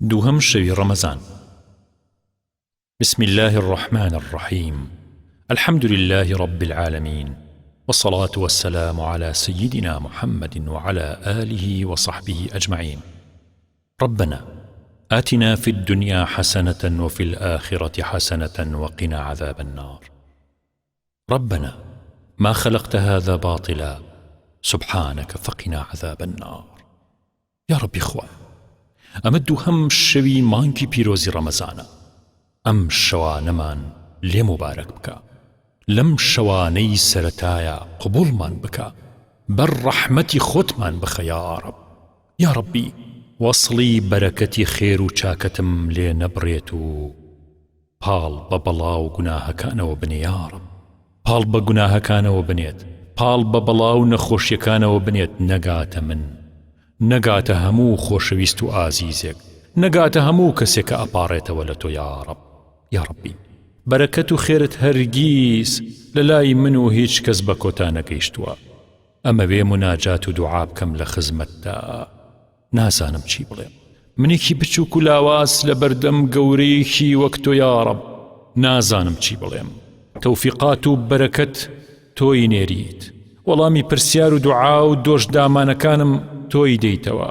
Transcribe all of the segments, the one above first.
دووهەم شەوی ڕەمەزان. بسم اللە الرحمن الرحیم الحمد للە رب العالمین والصلاة والسلام علی سیدنا محمد وعلی آله وصحبه اجمعین ربنا آتنا في الدنيا حسنة وفي الآخرة حسنة وقنا عذاب النار ربنا ما خلقت هذا باطلا سبحانك فقنا عذاب النار یاڕەبی خوایە ئەمە دووهەم شەوی مانگی پیرۆزی ڕەمەزانە ئەم شەوانەمان لێ موبارەک بکە لەم شەوانەی سەرەتایە قبوڵمان بکە بەر ڕەحمەتی خۆتمان بخە یاڕەب یاڕەبی وەسڵی بەرەکەتی خێر و چاکەتم لێ نەبڕێت و پاڵ بە بەڵا و گوناهەکانەوە بنێ یاڕەب پاڵ بە گوناهەکانەوە بنێت پاڵ بە بەڵا و نەخۆشیەکانەوە بنێت نەگاتە من نەگاتە هەموو خۆشەویست و ئازیزێک نەگاتە هەموو کەسێک کە ئەپاڕێتەوە لە تۆ یاڕەب یاڕەبی بەرەکەت و خێرت هەرگیز لە لای من و هیچ کەس بە کۆتا نەگەیشتووە ئەمەوێ موناجات و دوعا بکەم لە خزمەتدا نازانم چی بڵێم منێکی بچووک و لاواز لە بەردەم گەورەیەکی وەک تۆ یاڕەب نازانم چی بڵێم تەوفیقات و بەرەکەت تۆی نێریت وەڵامی پرسیار و دوعا و دۆش دامانەکانم تۆی دەیتەوە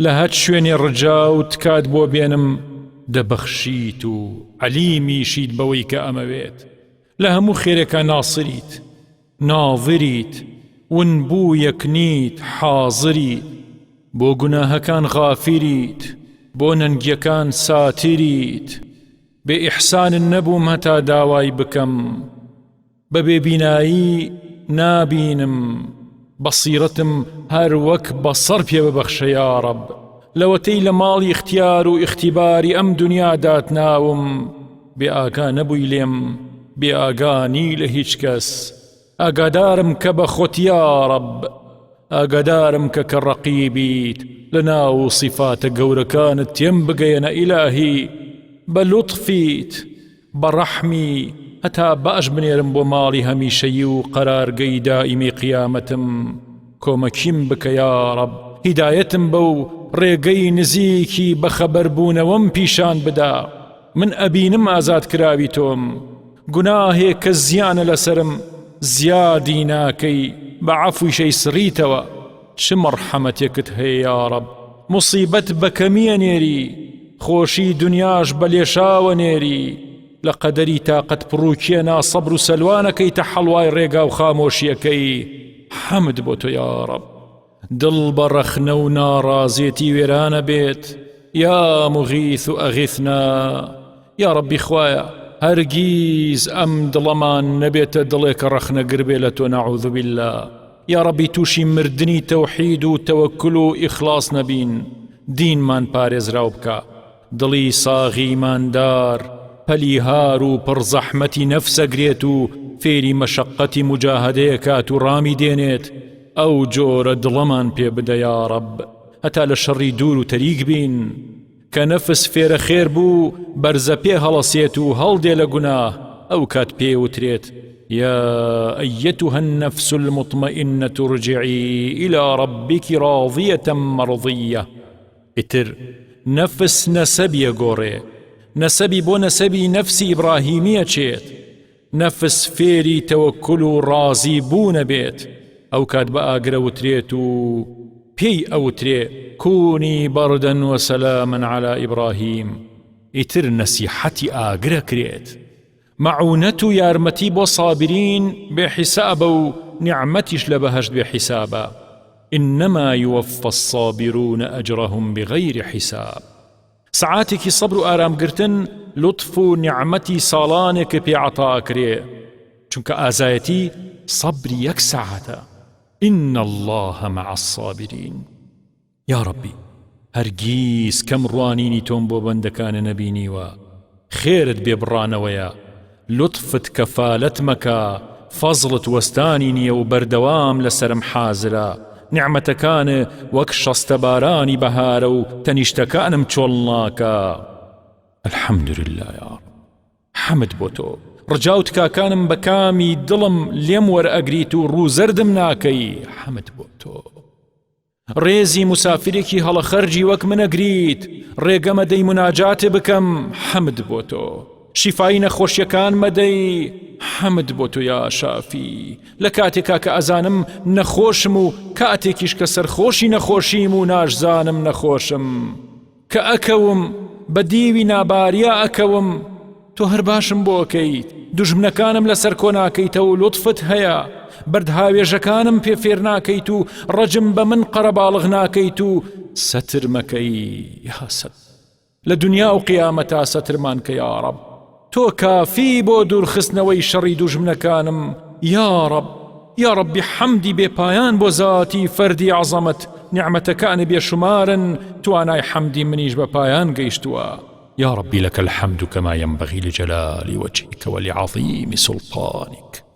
لە هەر شوێنێ ڕجا و تکات بۆ بێنم دەبەخشیت و عەلیمیشیت بەوەی کە ئەمەوێت لە هەموو خێرێکا ناسریت ناظریت، ونبوویەک نیت، حاضریت، بۆ گوناهەکان غافیریت، بۆ نەنگیەکان ساتریت، بێ ئیحسانت نەبووم هەتا داوای بکەم، بە بێ بینایی نابینم، بەسیرەتم هەر وەک بەسەڕ پێ ببەخشە یاڕەب، لەوەتەی لە ماڵی ئیختیار و ئیختیباری ئەم دونیا داتناوم، بێ ئاگا نەبووی لێم، بێ ئاگا نی لە هیچ کەس، ئاگادارم کە بە خۆت یاڕەب، ئاگادارم کە کە ڕەقیبیت، لە ناو و سیفاتە گەورەکانت تێم بگەیەنە ئیلاهی، بە لوتفیت، بە ڕەحمی، هەتا باش بنێرم بۆ ماڵی هەمیشەیی و قەرارگەی دائیمی قیامەتم، کۆمەکیم بکە یاڕەب، هیدایەتم بە و ڕێگەی نزیکی بەخەبەربوونەوەم پیشان بدە. من ئەبینم ئازاد کراوی تۆم گوناهێک کە زیانە لەسەرم زیادی ناکەی بە عەفویش ئەیسڕیتەوە چ مەڕحەمەتێکت هەیە یاڕەب موسیبەت بە کەمی ئەنێری خۆشی دنیاش بە لێشاوە نێری لە قەدەری تاقەت پڕوکیە ناسەبر و سەلوانەکەیتە حەڵوای ڕێگا و خامۆشیەکەی حەمد بۆ تۆ یاڕەب دڵ بە ڕەخنە و ناڕازێتی وێرانە بێت یا مغیث ئەغیثنا یا ڕەبی خوایە هەرگیز ئەم دڵەمان نەبێتە دڵێکە ڕەخنەگر بێ لە تۆ نەعوذ باللە یا ڕەبی تووشی مردنی تەوحید و تەوەکل و ئیخلاص نەبین دینمان پارێزراو بکە دڵی ساغی ئیماندار پەلی هار و پڕ زەحمەتی نەفس ئەگرێت و فێری مەشەققەتی موجاهەدەیەکات و ڕامی دێنێت، ئەو جۆرە دڵەمان پێ بدە یاڕەب هەتا لە شەڕی دوور و تەریک بین، کە نەفس فێرە خێر بوو بەرزەپێ هەڵەسێت و هەڵدێ لە گوناه، ئەو کات پێی وترێت، یا ایتها النفس المطمئنە ارجعی الی ربک راضیە مرضیە. ئیتر نەفس نەسەبی ئەگۆڕێ، نەسەبی بۆ نەسەبی نەفسی ئیبڕاهیمی ئەچێت، نەفس فێری تەوەکول و ڕازی بوون ئەبێت، ئەوکات بە ئاگر ئەوترێت و پێی ئەوترێ، کونی بردا وسلاما علی ابراهیم، ئیتر نەسیحەتی ئاگر ئەکرێت. مەعونەت و یارمەتی بۆ صابرین بێ حیسابە و نیعمەتیش لە بەهەشت بێ حیسابە، انما یوفی الصابرون اجرهم بغیر حساب. سەعاتێکی سەبر و ئارامگرتن لوتف و نیعمەتی ساڵانێکت پێ عەتا ئەکرێ، چونکە ئازایەتی سەبری یەک سەعاتە، ان اللە مع الصابرین. یاڕەبی هەرگیز کەم ڕوانینی تۆم بۆ بەندەکانە نەبینیوە خێرت بێ بڕانەوەیە لوتفت کەفالەت مەکە فەزڵت وەستانی نییە و بەردەوام لەسەرم حازرە نیعمەتەکانێ وەک شەستەبارانی بەهارە و تەنیشتەکانم چۆڵ ناکا الحمدللە یا رب حەمد بۆ تۆ ڕجا و تکاکانم بە کامی دڵم لێم وەرئەگریت و ڕوو زەردم ناکەی حەمد بۆ تۆ. ڕێزی موسافیرێکی هەڵەخەرجی وەک من ئەگریت، ڕێگە مەدەی موناجات بکەم، حەمد بۆ تۆ. شیفای نەخۆشیەکان مەدەی، حەمد بۆ تۆ یا شافی، لە کاتێکا کە ئەزانم نەخۆشم و کاتێکیش کە سەرخۆشی نەخۆشیم و ناشزانم نەخۆشم. کە ئەکەوم بە دیوی ناباریا ئەکەوم تۆ هەر باشم بۆ ئەکەیت دوژمنەکانم لەسەر کۆ ناکەیتەوە و لوتفت هەیە بەردهاوێژەکانم پێ فێر ناکەیت و ڕەجم بە من قەرەباڵغ ناکەیت و سەتر مەکەی یا سەت لە دنیا و قیامەتا سەترمان کە یا ڕەب تۆ کافی بۆ دوورخستنەوەی شەڕی دوژمنەکانم یا ڕەب یا ڕەبی حەمدی بێ پایان بۆ زاتی فەردی عەزەمەت نیعمەتەکانی بێشومارن توانای حەمدی منیش بە پایان گەیشتووە. یا ربی لک الحمد کما ینبغی لجلال وجهک ولعظیم سلطانک.